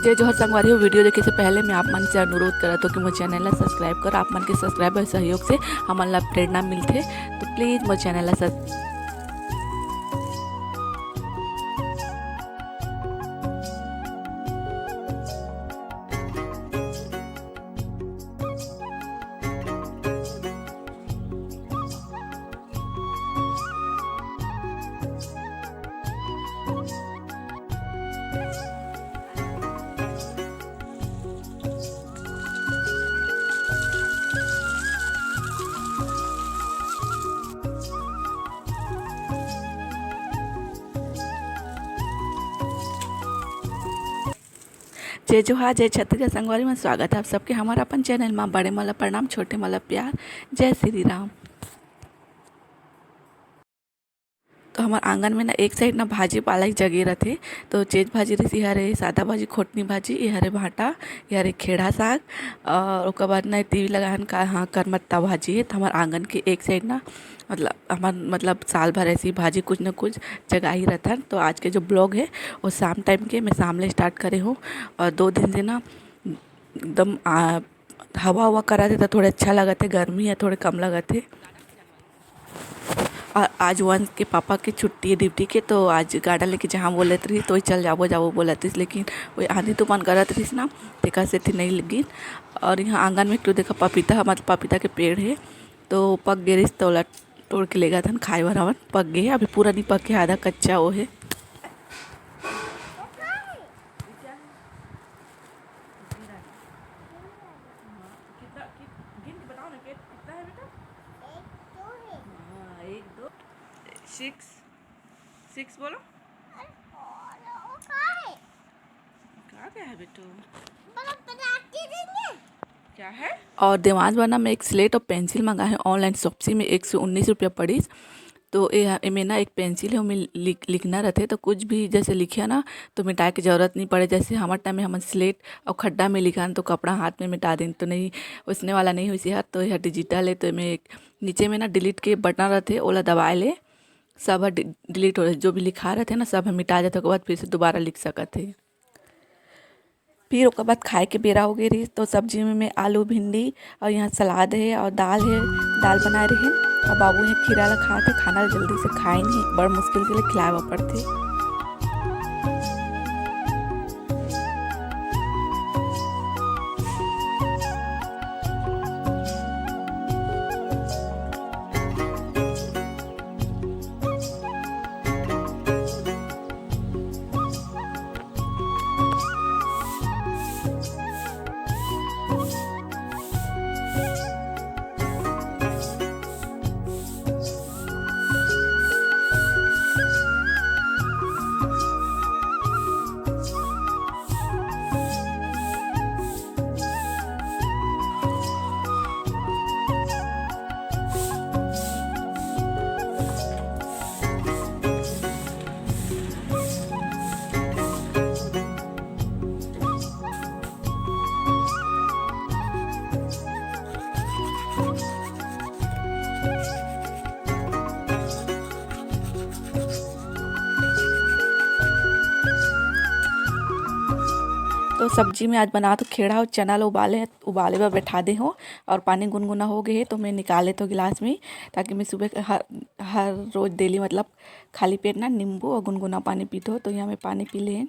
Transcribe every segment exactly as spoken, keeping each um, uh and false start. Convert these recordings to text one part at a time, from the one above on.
जय जोहार संगवारी हो, video देखे से पहले मैं आप मन से अनुरोध करत हो कि मोर channel ला subscribe कर। आप मन के subscribe और सहयोग से हमन ला प्रेरणा मिलथे, तो please मोर channel ला subscribe। जय जोहार, जय छत्तीसगढ़ संगवारी मन, स्वागत है आप सबके हमारा अपन channel मा। बड़े मन ला प्रणाम, छोटे मन ला प्यार। जय श्री राम। तो हमार आंगन में ना एक side ना भाजी पालक जगे रथे, तो चेज भाजी रिहिस, ये हरे सादा भाजी, खोटनी भाजी, ये हरे भांटा, ये हरे खेड़ा साग, और ओकर बाद ना तीवी लगाहन का, हाँ, करमत्ता भाजी है। तो हमार आंगन के एक side ना, मतलब हमार, मतलब साल भर ऐसी भाजी कुछ ना कुछ जगा ही रहथन। तो आज के जो vlog है वो शाम time के मैं शाम ले start करे हूँ, और दो दिन से ना एकदम आ, हवा हवा करा थे तो थोड़ा अच्छा लगत है, गर्मी है थोड़ा कम लगत है। और आज वंश के पापा के छुट्टी है duty के, तो आज garden लेके जहाँ बोलत रही तो चल जाबो जाबो बोलत रही, लेकिन वो आंधी तूफान करत रही ना, तेकर सेती नहीं लगिन। और यहाँ आंगन में क्यों देखा पपीता, मतलब पपीता के पेड़ है, तो पक गे रहिस तो ओला तोड़ के लेगा थन खाए बर। हमन पक गे है, अभी पूरा नहीं पके, आधा कच्चा वो है। कितना, कि-, गिन के बताओ ना, कि-, कितना है बेटा? एक, दो है। हाँ, एक, दो, six, six बोलो। अरे, वो, वो कहाँ है? क्या, क्या है बेटू? बड़ा पटाखे देंगे। क्या है? और देवांश बर ना मैं एक slate और pencil मंगाए हँव online Shopsy में, एक सौ उन्नीस रुपया पड़िस। तो ये ह-, एमे ना एक pencil है, ओमे लिख-, लिखना रहथे, तो कुछ भी जैसे लिखिया ना तो मिटाए के जरूरत नहीं पड़े। जैसे हमर time में हमन slate और खड्डा में लिखन तो कपड़ा हाथ में मिटा देन, तो नहीं, वैसने वाला नहीं होइस। ये ह तो ये ह digital है, तो एमे एक नीचे में ना delete के button रहथे, ओला दबाए ले सब ह डि-, delete हो जाथे। जो भी लिखा रहथे ना सब ह मिटा जाथे, ओकर बाद फिर से दोबारा लिख सकत हे। फिर ओकर बाद खाए के बेरा हो गे रहिस, तो सब्जी में, में आलू, भिंडी और यहाँ सलाद है और दाल है, दाल बनाए रहिन। और बाबू यहाँ खीरा ला खात हे, खाना ला जल्दी से खाए नहीं, बड़ मुश्किल से ले खिलाए बर पड़थे। तो सब्जी में आज बनात हों खेड़ा और चना ल उबाले, उबाले बर बैठा दे हों और पानी गुनगुना हो गए हे, तो मैं निकाल लेत हों गिलास में, ताकि मैं सुबह हर, हर रोज daily मतलब खाली पेट ना नींबू और गुनगुना पानी पीत हों। तो यहाँ मैं पानी पी ले।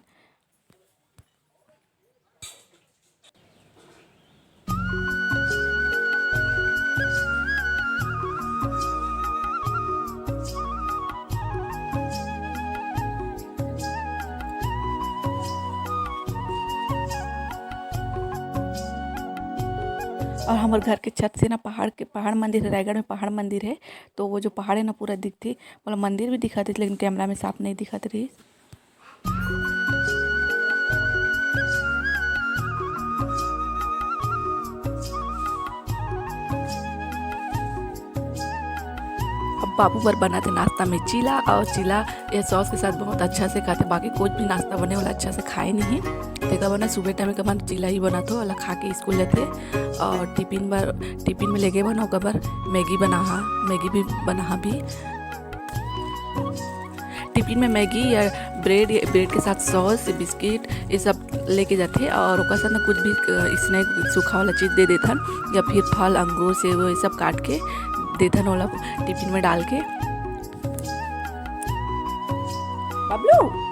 और हमर घर के छत से ना पहाड़ के, पहाड़ मंदिर है, रायगढ़ में पहाड़ मंदिर है, तो वो जो पहाड़ है ना पूरा दिखथे। मतलब मंदिर भी दिखत हे, लेकिन camera में साफ नहीं दिखत रही। अब बाबू बर बनत हे नाश्ता में चीला, और चीला ये sauce के साथ बहुत अच्छा से खाथे, बाकी कुछ भी नाश्ता बने वाला अच्छा से खाए नहीं। तेकर बर ना सुबह time के मन चीला ही बनत हों, ओला खा के स्कूल जाथे। और टिफिन बर, टिफिन में लेगे बना, ओकर बर मैगी बनाहा, मैगी भी बनाहा भी। टिफिन में मैगी या ब्रेड, या ब्रेड के साथ sauce, बिस्किट, ये सब लेके जाथे और ओकर साथ ना कुछ भी, अ, स्नैक सूखा वाला चीज़ दे देथन या फिर फल, अंगूर, सेब, ये सब काट के देथन ओला टिफिन में डाल के। बबलू।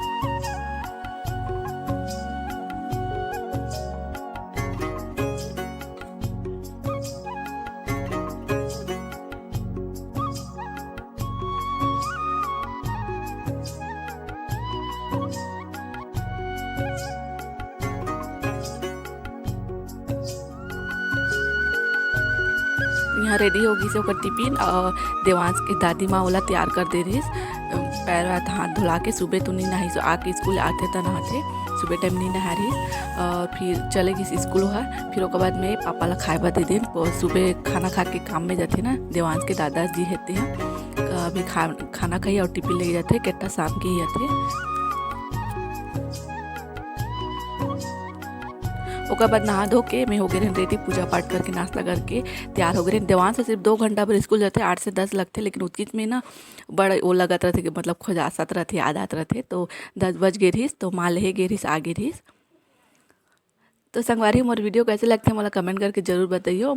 यहाँ रेडी हो गई से ओकर टिफिन और देवांश के दादी माँ ओला तैयार कर दे रहिस। पैर हाथ, हाथ धुला के सुबह तो नहीं नहाइस, आके स्कूल आथे त नहाथे, सुबह टाइम नहीं नहा रहिस और फिर चले गई स्कूल। ओहर फिर ओकर बाद में पापा ला खाए बर दे देन। सुबह खाना खा के काम में जाथे ना, देवांश के दादाजी हे ते ह, अभी खा, खाना खाई और टिफिन लेके जाथे, करेक्ट शाम के ही आथे। ओकर बाद नहा धो के मैं हो गए रहेन रेडी, पूजा पाठ करके नाश्ता करके तैयार हो गए रहेन। देवांश ह सिर्फ दो घंटा भर स्कूल जाथे, आठ से दस लगथे, लेकिन उतकिच में ना बड़ा वो लगत रहथे कि मतलब खोजासत रहथे, याद आत रहथे। तो दस बज गे रहिस, तो माँ लेहे गे रहिस, आ गे रहिस। तो संगवारी, मोर वीडियो कैसे लगथे, मोला कमेंट करके जरूर बताइयो।